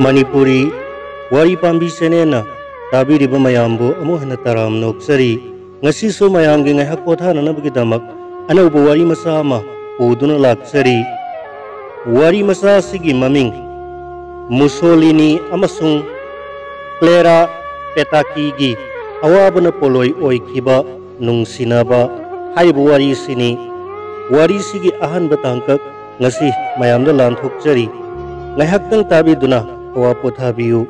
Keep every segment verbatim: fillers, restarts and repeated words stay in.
ꯃꯅꯤꯄꯨꯔꯤ ꯋꯥꯔꯤ ꯄꯥꯝꯕꯤ ꯆꯦꯅꯦꯜꯅ ꯇꯥꯕꯤꯔꯤꯕ ꯃꯌꯥꯝꯕꯨ ꯑꯃꯨꯛ ꯍꯟꯅ ꯇꯔꯥꯝꯅ ꯑꯣꯛꯆꯔꯤ꯫ ꯉꯁꯤꯁꯨ ꯃꯌꯥꯝꯒꯤ ꯉꯥꯏꯍꯥꯛ ꯄꯣꯊꯥꯅꯅꯕꯒꯤꯗꯃꯛ ꯑꯅꯧꯕ ꯋꯥꯔꯤ ꯃꯆꯥ ꯑꯃ ꯄꯨꯗꯨꯅ ꯂꯥꯛꯆꯔꯤ꯫ ꯋꯥꯔꯤ ꯃꯆꯥ ꯑꯁꯤꯒꯤ ꯃꯃꯤꯡ ꯃꯨꯁꯣꯂꯤꯅꯤ ꯑꯃꯁꯨꯡ ꯀ꯭ꯂꯦꯔꯥ ꯄꯦꯇꯥꯀꯤꯒꯤ ꯑꯋꯥꯕꯅ ꯄꯣꯠꯂꯣꯏ ꯑꯣꯏꯈꯤꯕ ꯅꯨꯡꯁꯤꯅꯕ ꯍꯥꯏꯔꯤꯕ ꯋꯥꯔꯤꯁꯤꯅꯤ꯫ ꯋꯥꯔꯤꯁꯤꯒꯤ ꯑꯍꯥꯟꯕ ꯇꯥꯡꯀꯛ ꯉꯁꯤ ꯃꯌꯥꯝꯗ ꯂꯥꯟꯊꯣꯛꯆꯔꯤ꯫ ꯉꯥꯏꯍꯥꯛꯇꯪ ꯇꯥꯕꯤꯗꯨꯅ ꯑꯋꯥ ꯄꯣꯊꯥꯕꯤꯌꯨ꯫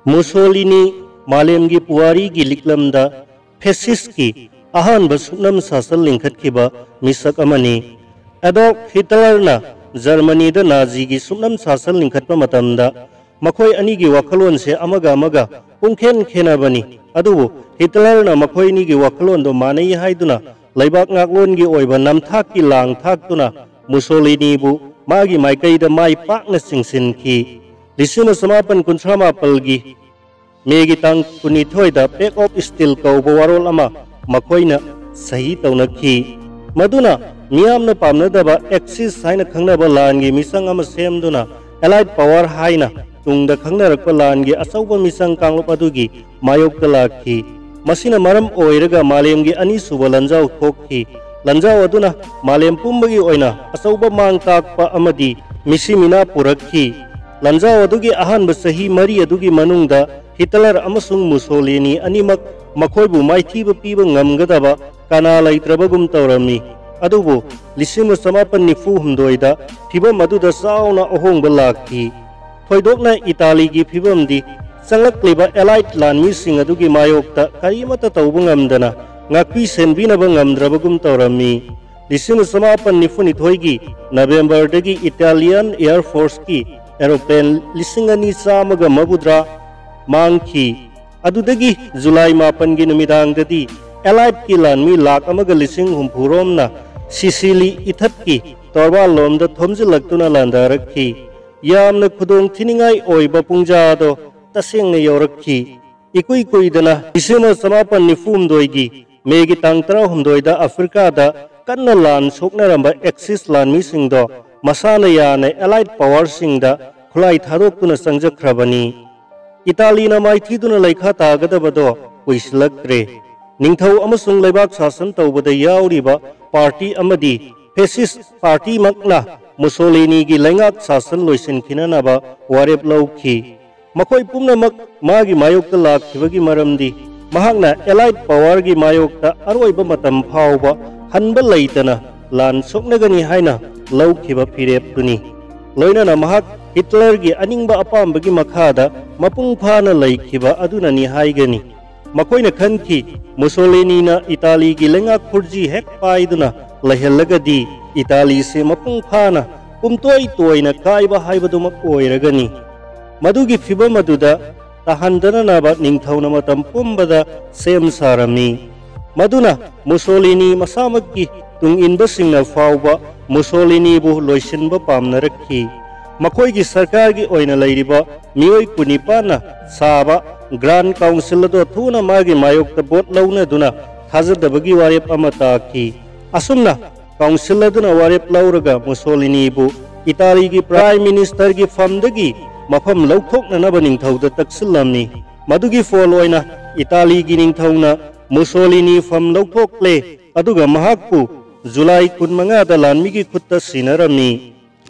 ꯃꯨꯁꯣꯂꯤꯅꯤ ꯃꯥꯂꯦꯝꯒꯤ ꯄꯨꯋꯥꯔꯤꯒꯤ ꯂꯤꯛꯂꯝꯗ ꯐꯦꯁꯤꯁꯀꯤ ꯑꯍꯥꯟꯕ ꯁꯨꯞꯅꯝ ꯁꯥꯁꯜ ꯂꯤꯡꯈꯠꯈꯤꯕ ꯃꯤꯁꯛ ꯑꯃꯅꯤ꯫ ꯑꯦꯗꯣꯜꯐ ꯍꯤꯇꯂꯔꯅ ꯖꯔꯃꯅꯤꯗ ꯅꯥꯖꯤꯒꯤ ꯁꯨꯞꯅꯝ ꯁꯥꯁꯜ ꯂꯤꯡꯈꯠꯄ ꯃꯇꯝꯗ ꯃꯈꯣꯏ ꯑꯅꯤꯒꯤ ꯋꯥꯈꯜꯂꯣꯟꯁꯦ ꯑꯃꯒ ꯑꯃꯒ ꯄꯨꯡꯈꯦꯟ ꯈꯦꯟꯅꯕꯅꯤ꯫ ꯑꯗꯨꯕꯨ ꯍꯤꯇꯂꯔꯅ ꯃꯈꯣꯏ ꯑꯅꯤꯒꯤ ꯋꯥꯈꯜꯂꯣꯟꯗꯣ ꯃꯥꯟꯅꯩ ꯍꯥꯏꯗꯨꯅ ꯂꯩꯕꯥꯛ ꯉꯥꯛꯂꯣꯟꯒꯤ ꯑꯣꯏꯕ ꯅꯝꯊꯥꯛꯀꯤ ꯂꯥꯡ ꯊꯥꯛꯇꯨꯅ ꯃꯨꯁꯣꯂꯤꯅꯤꯕꯨ ꯃꯥꯒꯤ ꯃꯥꯏꯀꯩꯗ ꯃꯥꯏ ꯄꯥꯛꯅ ꯆꯤꯡꯁꯤꯟꯈꯤ꯫ ꯂꯤꯁꯤꯡ ꯑꯃ ꯆꯃꯥꯄꯟ ꯀꯨꯟꯊ꯭ꯔꯥ ꯃꯥꯄꯜꯒꯤ ꯃꯦꯒꯤ ꯇꯥꯡ ꯀꯨꯟꯅꯤꯊꯣꯏꯗ ꯄꯦꯛ ꯑꯣꯐ ꯁ꯭ꯇꯤꯜ ꯀꯧꯕ ꯋꯥꯔꯣꯜ ꯑꯃ ꯃꯈꯣꯏꯅ ꯁꯍꯤ ꯇꯧꯅꯈꯤ꯫ ꯃꯗꯨꯅ ꯃꯤꯌꯥꯝꯅ ꯄꯥꯝꯅꯗꯕ ꯑꯦꯛꯁꯤꯁ ꯍꯥꯏꯅ ꯈꯪꯅꯕ ꯂꯥꯟꯒꯤ ꯃꯤꯆꯪ ꯑꯃ ꯁꯦꯝꯗꯨꯅ ꯑꯦꯂꯥꯏꯠ ꯄꯋꯥꯔ ꯍꯥꯏꯅ ꯇꯨꯡꯗ ꯈꯪꯅꯔꯛꯄ ꯂꯥꯟꯒꯤ ꯑꯆꯧꯕ ꯃꯤꯆꯪ ꯀꯥꯡꯂꯨꯞ ꯑꯗꯨꯒꯤ ꯃꯥꯌꯣꯛꯇ ꯂꯥꯛꯈꯤ꯫ ꯃꯁꯤꯅ ꯃꯔꯝ ꯑꯣꯏꯔꯒ ꯃꯥꯂꯦꯝꯒꯤ ꯑꯅꯤꯁꯨꯕ ꯂꯥꯟꯖꯥꯎ ꯊꯣꯛꯈꯤ꯫ ꯂꯥꯟꯖꯥꯎ ꯑꯗꯨꯅ ꯃꯥꯂꯦꯝ ꯄꯨꯝꯕꯒꯤ ꯑꯣꯏꯅ ꯑꯆꯧꯕ ꯃꯥꯡ ꯇꯥꯛꯄ ꯑꯃꯗꯤ ꯃꯤꯁꯤ ꯃꯤꯅꯥ ꯄꯨꯔꯛꯈꯤ꯫ ꯂꯥꯟꯖꯥꯎ ꯑꯗꯨꯒꯤ ꯑꯍꯥꯟꯕ ꯆꯍꯤ ꯃꯔꯤ ꯑꯗꯨꯒꯤ ꯃꯅꯨꯡꯗ ꯍꯤꯇꯂꯔ ꯑꯃꯁꯨꯡ ꯃꯨꯁꯣꯂꯤꯅꯤ ꯑꯅꯤꯃꯛ ꯃꯈꯣꯏꯕꯨ ꯃꯥꯏꯊꯤꯕ ꯄꯤꯕ ꯉꯝꯒꯗꯕ ꯀꯅꯥ ꯂꯩꯇ꯭ꯔꯕꯒꯨꯝ ꯇꯧꯔꯝꯃꯤ꯫ ꯑꯗꯨꯕꯨ ꯂꯤꯁꯤꯡ ꯑꯃ ꯆꯃꯥꯄꯟ ꯅꯤꯐꯨ ꯍꯨꯝꯗꯣꯏꯗ ꯐꯤꯚꯝ ꯑꯗꯨꯗ ꯆꯥꯎꯅ ꯑꯍꯣꯡꯕ ꯂꯥꯛꯈꯤ꯫ ꯊꯣꯏꯗꯣꯛꯅ ꯏꯇꯥꯂꯤꯒꯤ ꯐꯤꯚꯝꯗꯤ ꯆꯪꯂꯛꯂꯤꯕ ꯑꯦꯂꯥꯏꯠ ꯂꯥꯟꯃꯤꯁꯤꯡ ꯑꯗꯨꯒꯤ ꯃꯥꯌꯣꯛꯇ ꯀꯔꯤꯃꯠꯇ ꯇꯧꯕ ꯉꯝꯗꯅ ꯉꯥꯛꯄꯤ ꯁꯦꯟꯕꯤꯅꯕ ꯉꯝꯗ꯭ꯔꯕꯒꯨꯝ ꯇꯧꯔꯝꯃꯤ꯫ ꯂꯤꯁꯤꯡ ꯑꯃ ꯆꯃꯥꯄꯟ ꯅꯤꯐꯨꯅꯤꯊꯣꯏꯒꯤ ꯅꯕꯦꯝꯕꯔꯗꯒꯤ ꯏꯇꯥꯂꯤꯌꯥꯟ ꯑꯦꯌꯔ ꯐꯣꯔꯁꯀꯤ ꯑꯦꯔꯣꯄ꯭ꯂꯦꯟ ꯂꯤꯁꯤꯡ ꯑꯅꯤ ꯆꯥꯝꯃꯒ ꯃꯧꯗ꯭ꯔꯥ ꯃꯥꯡꯈꯤ꯫ ꯑꯗꯨꯗꯒꯤ ꯖꯨꯂꯥꯏ ꯃꯥꯄꯟꯒꯤ ꯅꯨꯃꯤꯗꯥꯡꯗꯗꯤ ꯑꯦꯂꯥꯏꯠꯀꯤ ꯂꯥꯟꯃꯤ ꯂꯥꯈ ꯑꯃꯒ ꯂꯤꯁꯤꯡ ꯍꯨꯝꯐꯨ ꯔꯣꯝꯅ ꯁꯤꯁꯤꯂꯤ ꯏꯊꯠꯀꯤ ꯇꯣꯔꯕꯥꯜꯂꯣꯝꯗ ꯊꯣꯝꯖꯤꯜꯂꯛꯇꯨꯅ ꯂꯥꯟꯗꯥꯔꯛꯈꯤ꯫ ꯌꯥꯝꯅ ꯈꯨꯗꯣꯡ ꯊꯤꯅꯤꯡꯉꯥꯏ ꯑꯣꯏꯕ ꯄꯨꯡꯖꯥꯗꯣ ꯇꯁꯦꯡꯅ ꯌꯧꯔꯛꯈꯤ꯫ ꯏꯀꯨꯏ ꯀꯨꯏꯗꯅ ꯂꯤꯁꯤꯡ ꯑꯃ ꯆꯃꯥꯄꯟ ꯅꯤꯐꯨ ꯍꯨꯝꯗꯣꯏꯒꯤ ꯃꯦꯒꯤ ꯇꯥꯡ ꯇꯔꯥꯍꯨꯝꯗꯣꯏꯗ ꯑꯐ꯭ꯔꯤꯀꯥꯗ ꯀꯟꯅ ꯂꯥꯟ ꯁꯣꯛꯅꯔꯝꯕ ꯑꯦꯛꯁꯤꯁ ꯂꯥꯟꯃꯤꯁꯤꯡꯗꯣ ꯃꯁꯥꯅ ꯌꯥꯅ ꯑꯦꯂꯥꯏꯠ ꯄꯥꯋꯔꯁꯤꯡꯗ ꯈꯨꯠꯂꯥꯏ ꯊꯥꯗꯣꯛꯇꯨꯅ ꯆꯪꯖꯈ꯭ꯔꯕꯅꯤ꯫ ꯏꯇꯥꯂꯤꯅ ꯃꯥꯏꯊꯤꯗꯨꯅ ꯂꯩꯈꯥ ꯇꯥꯒꯗꯕꯗꯣ ꯀꯨꯏꯁꯤꯜꯂꯛꯇ꯭ꯔꯦ꯫ ꯅꯤꯡꯊꯧ ꯑꯃꯁꯨꯡ ꯂꯩꯕꯥꯛ ꯁꯥꯁꯟ ꯇꯧꯕꯗ ꯌꯥꯎꯔꯤꯕ ꯄꯥꯔꯇꯤ ꯑꯃꯗꯤ ꯐꯦꯁꯤꯁ ꯄꯥꯔꯇꯤꯃꯛꯅ ꯃꯨꯁꯣꯂꯤꯅꯤꯒꯤ ꯂꯩꯉꯥꯛ ꯁꯥꯁꯟ ꯂꯣꯏꯁꯤꯟꯈꯤꯅꯅꯕ ꯋꯥꯔꯦꯞ ꯂꯧꯈꯤ꯫ ꯃꯈꯣꯏ ꯄꯨꯝꯅꯃꯛ ꯃꯥꯒꯤ ꯃꯥꯌꯣꯛꯇ ꯂꯥꯛꯈꯤꯕꯒꯤ ꯃꯔꯝꯗꯤ ꯃꯍꯥꯛꯅ ꯑꯦꯂꯥꯏꯠ ꯄꯥꯋꯔꯒꯤ ꯃꯥꯌꯣꯛꯇ ꯑꯔꯣꯏꯕ ꯃꯇꯝ ꯐꯥꯎꯕ ꯍꯟꯕ ꯂꯩꯇꯅ ꯂꯥꯟ ꯁꯣꯛꯅꯒꯅꯤ ꯍꯥꯏꯅ ꯂꯧꯈꯤꯕ ꯐꯤꯔꯦꯞꯇꯨꯅꯤ꯫ ꯂꯣꯏꯅꯅ ꯃꯍꯥꯛ ꯍꯤꯠꯂꯔꯒꯤ ꯑꯅꯤꯡꯕ ꯑꯄꯥꯝꯕꯒꯤ ꯃꯈꯥꯗ ꯃꯄꯨꯡ ꯐꯥꯅ ꯂꯩꯈꯤꯕ ꯑꯗꯨꯅꯅꯤ ꯍꯥꯏꯒꯅꯤ꯫ ꯃꯈꯣꯏꯅ ꯈꯟꯈꯤ, ꯃꯨꯁꯣꯂꯤꯅꯤꯅ ꯏꯇꯥꯂꯤꯒꯤ ꯂꯩꯉꯥꯛ ꯈꯨꯔꯖꯤ ꯍꯦꯛ ꯄꯥꯏꯗꯨꯅ ꯂꯩꯍꯜꯂꯒꯗꯤ ꯏꯇꯥꯂꯤꯁꯦ ꯃꯄꯨꯡ ꯐꯥꯅ ꯄꯨꯝꯇꯣꯏ ꯇꯣꯏꯅ ꯀꯥꯏꯕ ꯍꯥꯏꯕꯗꯨꯃꯛ ꯑꯣꯏꯔꯒꯅꯤ꯫ ꯃꯗꯨꯒꯤ ꯐꯤꯚꯝ ꯑꯗꯨꯗ ꯇꯥꯍꯟꯗꯅꯅꯕ ꯅꯤꯡꯊꯧꯅ ꯃꯇꯝ ꯄꯨꯝꯕꯗ ꯁꯦꯝ ꯁꯥꯔꯝꯃꯤ꯫ ꯃꯗꯨꯅ ꯃꯨꯁꯣꯂꯤꯅꯤ ꯃꯁꯥꯃꯛꯀꯤ ꯇꯨꯡ ꯏꯟꯕꯁꯤꯡꯅ ꯐꯥꯎꯕ ꯃꯨꯁꯣꯂꯤꯅꯤꯕꯨ ꯂꯣꯏꯁꯤꯟꯕ ꯄꯥꯝꯅꯔꯛꯈꯤ꯫ ꯃꯈꯣꯏꯒꯤ ꯁꯔꯀꯥꯔꯒꯤ ꯑꯣꯏꯅ ꯂꯩꯔꯤꯕ ꯃꯤꯑꯣꯏ ꯀꯨꯟꯅꯤꯄꯥꯟꯅ ꯁꯥꯕ ꯒ꯭ꯔꯥꯟ ꯀꯥꯎꯟꯁꯤꯜ ꯑꯗꯨ ꯊꯨꯅ ꯃꯥꯒꯤ ꯃꯥꯌꯣꯛꯇ ꯚꯣꯠ ꯂꯧꯅꯗꯨꯅ ꯊꯥꯖꯗꯕꯒꯤ ꯋꯥꯔꯦꯞ ꯑꯃ ꯇꯥꯈꯤ꯫ ꯑꯁꯨꯝꯅ ꯀꯥꯎꯟꯁꯤꯜ ꯑꯗꯨꯅ ꯋꯥꯔꯦꯞ ꯂꯧꯔꯒ ꯃꯨꯁꯣꯂꯤꯅꯤꯕꯨ ꯏꯇꯥꯂꯤꯒꯤ ꯄ꯭ꯔꯥꯏꯝ ꯃꯤꯅꯤꯁꯇꯔꯒꯤ ꯐꯝꯗꯒꯤ ꯃꯐꯝ ꯂꯧꯊꯣꯛꯅꯅꯕ ꯅꯤꯡꯊꯧꯗ ꯇꯛꯁꯤꯜꯂꯝꯃꯤ꯫ ꯃꯗꯨꯒꯤ ꯐꯣꯜ ꯑꯣꯏꯅ ꯏꯇꯥꯂꯤꯒꯤ ꯅꯤꯡꯊꯧꯅ ꯃꯨꯁꯣꯂꯤꯅꯤ ꯐꯝ ꯂꯧꯊꯣꯛꯂꯦ, ꯑꯗꯨꯒ ꯃꯍꯥꯛꯄꯨ ꯖꯨꯂꯥꯏ ꯀꯨꯟꯃꯉꯥꯗ ꯂꯥꯟꯃꯤꯒꯤ ꯈꯨꯠꯇ ꯁꯤꯟꯅꯔꯝꯃꯤ꯫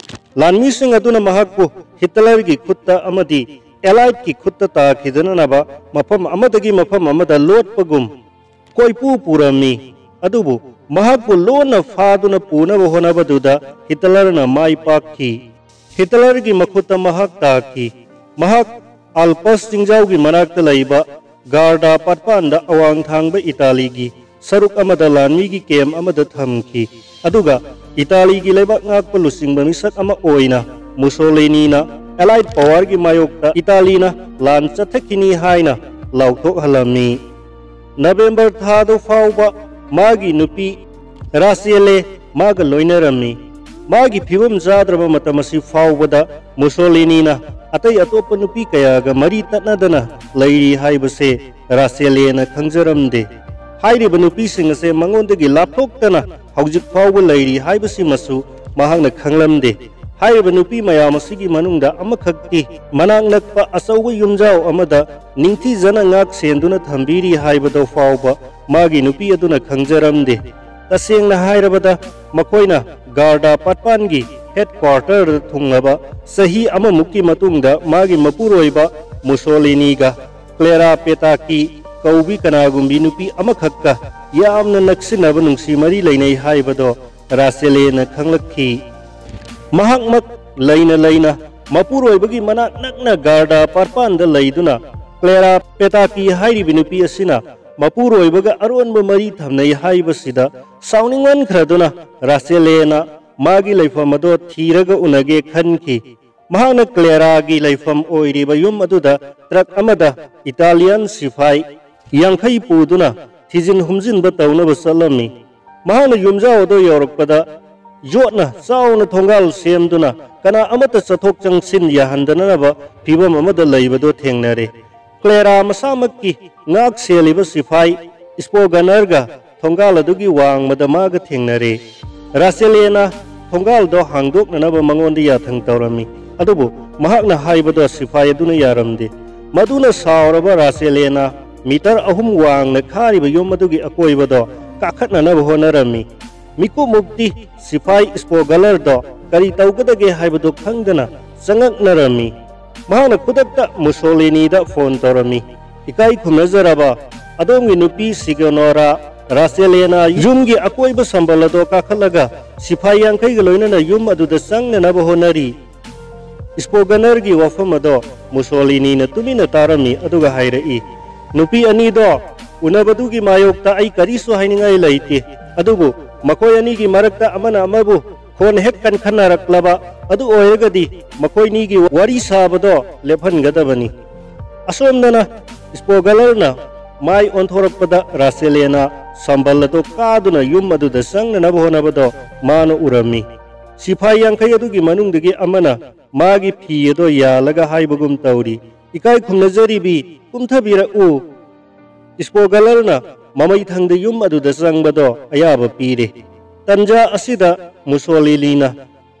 ꯂꯥꯟꯃꯤꯁꯤꯡ ꯑꯗꯨꯅ ꯃꯍꯥꯛꯄꯨ ꯍꯤꯠꯂꯔꯒꯤ ꯈꯨꯠꯇ ꯑꯃꯗꯤ ꯑꯦꯂꯥꯏꯠꯀꯤ ꯈꯨꯠꯇ ꯇꯥꯈꯤꯗꯅꯅꯕ ꯃꯐꯝ ꯑꯃꯗꯒꯤ ꯃꯐꯝ ꯑꯃꯗ ꯂꯣꯠꯄꯒꯨꯝ ꯀꯣꯏꯄꯨ ꯄꯨꯔꯝꯃꯤ꯫ ꯑꯗꯨꯕꯨ ꯃꯍꯥꯛꯄꯨ ꯂꯣꯟꯅ ꯐꯥꯗꯨꯅ ꯄꯨꯅꯕ ꯍꯣꯠꯅꯕꯗꯨꯗ ꯍꯤꯠꯂꯔꯅ ꯃꯥꯏ ꯄꯥꯛꯈꯤ꯫ ꯍꯤꯠꯂꯔꯒꯤ ꯃꯈꯨꯠꯇ ꯃꯍꯥꯛ ꯇꯥꯈꯤ꯫ ꯃꯍꯥꯛ ꯑꯜꯄꯁ ꯆꯤꯡꯖꯥꯎꯒꯤ ꯃꯅꯥꯛꯇ ꯂꯩꯕ ꯒꯥꯔꯗꯥ ꯄꯥꯠꯄꯥꯟꯗ ꯑꯋꯥꯡ ꯊꯥꯡꯕ ꯏꯇꯥꯂꯤꯒꯤ ꯁꯔꯨꯛ ꯑꯃꯗ ꯂꯥꯟꯃꯤꯒꯤ ꯀꯦꯝ ꯑꯃꯗ ꯊꯝꯈꯤ꯫ ꯑꯗꯨꯒ ꯏꯇꯥꯂꯤꯒꯤ ꯂꯩꯕꯥꯛ ꯉꯥꯛꯄ ꯂꯨꯆꯤꯡꯕ ꯃꯤꯁꯛ ꯑꯃ ꯑꯣꯏꯅ ꯃꯨꯁꯣꯂꯤꯅꯤꯅ ꯑꯦꯂꯥꯏꯠ ꯄꯥꯋꯔꯒꯤ ꯃꯥꯌꯣꯛꯇ ꯏꯇꯥꯂꯤꯅ ꯂꯥꯟ ꯆꯠꯊꯈꯤꯅꯤ ꯍꯥꯏꯅ ꯂꯥꯎꯊꯣꯛꯍꯜꯂꯝꯃꯤ꯫ ꯅꯕꯦꯝꯕꯔ ꯊꯥꯗꯨ ꯐꯥꯎꯕ ꯃꯥꯒꯤ ꯅꯨꯄꯤ ꯔꯥꯆꯦꯂꯦ ꯃꯥꯒ ꯂꯣꯏꯅꯔꯝꯃꯤ꯫ ꯃꯥꯒꯤ ꯐꯤꯕꯝ ꯆꯥꯗ꯭ꯔꯕ ꯃꯇꯝ ꯑꯁꯤ ꯐꯥꯎꯕꯗ ꯃꯨꯁꯣꯂꯤꯅꯤꯅ ꯑꯇꯩ ꯑꯇꯣꯞꯄ ꯅꯨꯄꯤ ꯀꯌꯥꯒ ꯃꯔꯤ ꯇꯠꯅꯗꯅ ꯂꯩꯔꯤ ꯍꯥꯏꯕꯁꯦ ꯔꯥꯆꯦꯂꯦꯅ ꯈꯪꯖꯔꯝꯗꯦ꯫ ꯍꯥꯏꯔꯤꯕ ꯅꯨꯄꯤꯁꯤꯡ ꯑꯁꯦ ꯃꯉꯣꯟꯗꯒꯤ ꯂꯥꯞꯊꯣꯛꯇꯅ ꯍꯧꯖꯤꯛ ꯐꯥꯎꯕ ꯂꯩꯔꯤ ꯍꯥꯏꯕꯁꯤꯃꯁꯨ ꯃꯍꯥꯛꯅ ꯈꯪꯂꯝꯗꯦ꯫ ꯍꯥꯏꯔꯤꯕ ꯅꯨꯄꯤ ꯃꯌꯥꯝ ꯑꯁꯤꯒꯤ ꯃꯅꯨꯡꯗ ꯑꯃꯈꯛꯇꯤ ꯃꯅꯥꯛ ꯅꯛꯄ ꯑꯆꯧꯕ ꯌꯨꯝꯖꯥꯎ ꯑꯃꯗ ꯅꯤꯡꯊꯤꯖꯅ ꯉꯥꯛ ꯁꯦꯟꯗꯨꯅ ꯊꯝꯕꯤꯔꯤ ꯍꯥꯏꯕꯗꯣ ꯐꯥꯎꯕ ꯃꯥꯒꯤ ꯅꯨꯄꯤ ꯑꯗꯨꯅ ꯈꯪꯖꯔꯝꯗꯦ꯫ ꯇꯁꯦꯡꯅ ꯍꯥꯏꯔꯕꯗ, ꯃꯈꯣꯏꯅ ꯒꯥꯔꯗꯥ ꯄꯥꯠꯄꯥꯟꯒꯤ ꯍꯦꯗꯀ꯭ꯋꯥꯔꯇꯔꯗ ꯊꯨꯡꯂꯕ ꯆꯍꯤ ꯑꯃꯃꯨꯛꯀꯤ ꯃꯇꯨꯡꯗ ꯃꯥꯒꯤ ꯃꯄꯨꯔꯣꯏꯕ ꯃꯨꯁꯣꯂꯤꯅꯤꯒ ꯀ꯭ꯂꯦꯔꯥ ꯄꯦꯇꯥꯀꯤ ꯀꯧꯕꯤ ꯀꯅꯥꯒꯨꯝꯕꯤ ꯅꯨꯄꯤ ꯑꯃꯈꯛꯀ ꯌꯥꯝꯅ ꯅꯛꯁꯤꯟꯅꯕ ꯅꯨꯡꯁꯤ ꯃꯔꯤ ꯂꯩꯅꯩ ꯍꯥꯏꯕꯗꯣ ꯔꯥꯁꯦꯂꯦꯅ ꯈꯪꯂꯛꯈꯤ꯫ ꯃꯍꯥꯛꯃꯛ ꯂꯩꯅ ꯂꯩꯅ ꯃꯄꯨꯔꯣꯏꯕꯒꯤ ꯃꯅꯥꯛ ꯅꯛꯅ ꯒꯥꯔꯗꯥ ꯄꯥꯔꯄꯥꯟꯗ ꯂꯩꯗꯨꯅ ꯀ꯭ꯂꯦꯔꯥ ꯄꯦꯇꯥꯀꯤ ꯍꯥꯏꯔꯤꯕꯤ ꯅꯨꯄꯤ ꯑꯁꯤꯅ ꯃꯄꯨꯔꯣꯏꯕꯒ ꯑꯔꯣꯟꯕ ꯃꯔꯤ ꯊꯝꯅꯩ ꯍꯥꯏꯕꯁꯤꯗ ꯁꯥꯎꯅꯤꯡꯃꯟꯈ꯭ꯔꯗꯨꯅ ꯔꯥꯁꯦꯂꯦꯅ ꯃꯥꯒꯤ ꯂꯩꯐꯝ ꯑꯗꯣ ꯊꯤꯔꯒ ꯎꯅꯒꯦ ꯈꯟꯈꯤ꯫ ꯃꯍꯥꯛꯅ ꯀ꯭ꯂꯦꯔꯥꯒꯤ ꯂꯩꯐꯝ ꯑꯣꯏꯔꯤꯕ ꯌꯨꯝ ꯑꯗꯨꯗ ꯇ꯭ꯔꯛ ꯑꯃꯗ ꯏꯇꯥꯂꯤꯌꯥꯟ ꯁꯤꯐꯥꯏ ꯌꯥꯡꯈꯩ ꯄꯨꯗꯨꯅ ꯊꯤꯖꯤꯟ ꯍꯨꯝꯖꯤꯟꯕ ꯇꯧꯅꯕ ꯆꯠꯂꯝꯃꯤ꯫ ꯃꯍꯥꯛꯅ ꯌꯨꯝꯖꯥꯎ ꯑꯗꯨ ꯌꯧꯔꯛꯄꯗ ꯌꯣꯠꯅ ꯆꯥꯎꯅ ꯊꯣꯡꯒꯥꯜ ꯁꯦꯝꯗꯨꯅ ꯀꯅꯥ ꯑꯃꯠꯇ ꯆꯠꯊꯣꯛ ꯆꯪꯁꯤꯟ ꯌꯥꯍꯟꯗꯅꯕ ꯐꯤꯚꯝ ꯑꯃꯗ ꯂꯩꯕꯗꯨ ꯊꯦꯡꯅꯔꯦ꯫ ꯀ꯭ꯂꯦꯔꯥ ꯃꯁꯥꯃꯛꯀꯤ ꯉꯥꯛ ꯁꯦꯜꯂꯤꯕ ꯁꯤꯐꯥꯏ ꯏꯁꯄꯣꯒꯅꯔꯒ ꯊꯣꯡꯒꯥꯜ ꯑꯗꯨꯒꯤ ꯋꯥꯡꯃꯗ ꯃꯥꯒ ꯊꯦꯡꯅꯔꯦ꯫ ꯔꯥꯁꯦꯂꯦꯅ ꯊꯣꯡꯒꯥꯜꯗꯣ ꯍꯥꯡꯗꯣꯛꯅꯅꯕ ꯃꯉꯣꯟꯗ ꯌꯥꯊꯪ ꯇꯧꯔꯝꯃꯤ, ꯑꯗꯨꯕꯨ ꯃꯍꯥꯛꯅ ꯍꯥꯏꯕꯗꯣ ꯁꯤꯐꯥꯏ ꯑꯗꯨꯅ ꯌꯥꯔꯝꯗꯦ꯫ ꯃꯗꯨꯅ ꯁꯥꯎꯔꯕ ꯔꯥꯁꯦꯂꯦꯅ ꯃꯤꯇꯔ ꯑꯍꯨꯝ ꯋꯥꯡꯅ ꯈꯥꯔꯤꯕ ꯌꯨꯝ ꯑꯗꯨꯒꯤ ꯑꯀꯣꯏꯕꯗꯣ ꯀꯥꯈꯠꯅꯅꯕ ꯍꯣꯠꯅꯔꯝꯃꯤ꯫ ꯃꯤꯀꯨꯞꯃꯨꯛꯇꯤ ꯁꯤꯐꯥꯏ ꯏꯁꯄꯣꯒꯂꯔꯗꯣ ꯀꯔꯤ ꯇꯧꯒꯗꯒꯦ ꯍꯥꯏꯕꯗꯨ ꯈꯪꯗꯅ ꯆꯉꯛꯅꯔꯝꯃꯤ꯫ ꯃꯍꯥꯛꯅ ꯈꯨꯗꯛꯇ ꯃꯨꯁꯣꯂꯤꯅꯤꯗ ꯐꯣꯟ ꯇꯧꯔꯝꯃꯤ꯫ "ꯏꯀꯥꯏ ꯈꯨꯝꯅꯖꯔꯕ ꯑꯗꯣꯝꯒꯤ ꯅꯨꯄꯤ ꯁꯤꯒꯅꯣꯔꯥ ꯔꯥꯁꯦꯂꯦꯅ ꯌꯨꯝꯒꯤ ꯑꯀꯣꯏꯕ ꯁꯝꯕꯜ ꯑꯗꯣ ꯀꯥꯈꯠꯂꯒ ꯁꯤꯐꯥꯏ ꯌꯥꯡꯈꯩꯒ ꯂꯣꯏꯅꯅ ꯌꯨꯝ ꯑꯗꯨꯗ ꯆꯪꯅꯅꯕ ꯍꯣꯠꯅꯔꯤ꯫" ꯏꯁꯄꯣꯒꯅꯔꯒꯤ ꯋꯥꯐꯝ ꯑꯗꯣ ꯃꯨꯁꯣꯂꯤꯅꯤꯅ ꯇꯨꯃꯤꯟꯅ ꯇꯥꯔꯝꯃꯤ, ꯑꯗꯨꯒ ꯍꯥꯏꯔꯛꯏ, "ꯅꯨꯄꯤ ꯑꯅꯤꯗꯣ ꯎꯅꯕꯗꯨꯒꯤ ꯃꯥꯌꯣꯛꯇ ꯑꯩ ꯀꯔꯤꯁꯨ ꯍꯥꯏꯅꯤꯡꯉꯥꯏ ꯂꯩꯇꯦ, ꯑꯗꯨꯕꯨ ꯃꯈꯣꯏ ꯑꯅꯤꯒꯤ ꯃꯔꯛꯇ ꯑꯃꯅ ꯑꯃꯕꯨ ꯈꯣꯟ ꯍꯦꯛ ꯀꯟꯈꯠꯅꯔꯛꯂꯕ ꯑꯗꯨ ꯑꯣꯏꯔꯒꯗꯤ ꯃꯈꯣꯏꯅꯤꯒꯤ ꯋꯥꯔꯤ ꯁꯥꯕꯗꯣ ꯂꯦꯞꯍꯟꯒꯗꯕꯅꯤ꯫" ꯑꯁꯣꯝꯗꯅ ꯏꯁꯄꯣꯒꯂꯔꯅ ꯃꯥꯏ ꯑꯣꯟꯊꯣꯔꯛꯄꯗ ꯔꯥꯁꯦꯂꯦꯅ ꯁꯝꯕꯜ ꯑꯗꯨ ꯀꯥꯗꯨꯅ ꯌꯨꯝ ꯑꯗꯨꯗ ꯆꯪꯅꯅꯕ ꯍꯣꯠꯅꯕꯗꯣ ꯃꯥꯅ ꯎꯔꯝꯃꯤ꯫ ꯁꯤꯐꯥꯏ ꯌꯥꯡꯈꯩ ꯑꯗꯨꯒꯤ ꯃꯅꯨꯡꯗꯒꯤ ꯑꯃꯅ ꯃꯥꯒꯤ ꯐꯤ ꯑꯗꯣ ꯌꯥꯜꯂꯒ ꯍꯥꯏꯕꯒꯨꯝ ꯇꯧꯔꯤ, "ꯏꯀꯥꯏ ꯈꯨꯝꯅꯖꯔꯤꯕꯤ, ꯀꯨꯝꯊꯕꯤꯔꯛꯎ꯫" ꯏꯁꯄꯣꯒꯂꯔꯅ ꯃꯃꯩ ꯊꯪꯗ ꯌꯨꯝ ꯑꯗꯨꯗ ꯆꯪꯕꯗꯣ ꯑꯌꯥꯕ ꯄꯤꯔꯦ꯫ ꯇꯟꯖꯥ ꯑꯁꯤꯗ ꯃꯨꯁꯣꯂꯤꯅꯤꯅ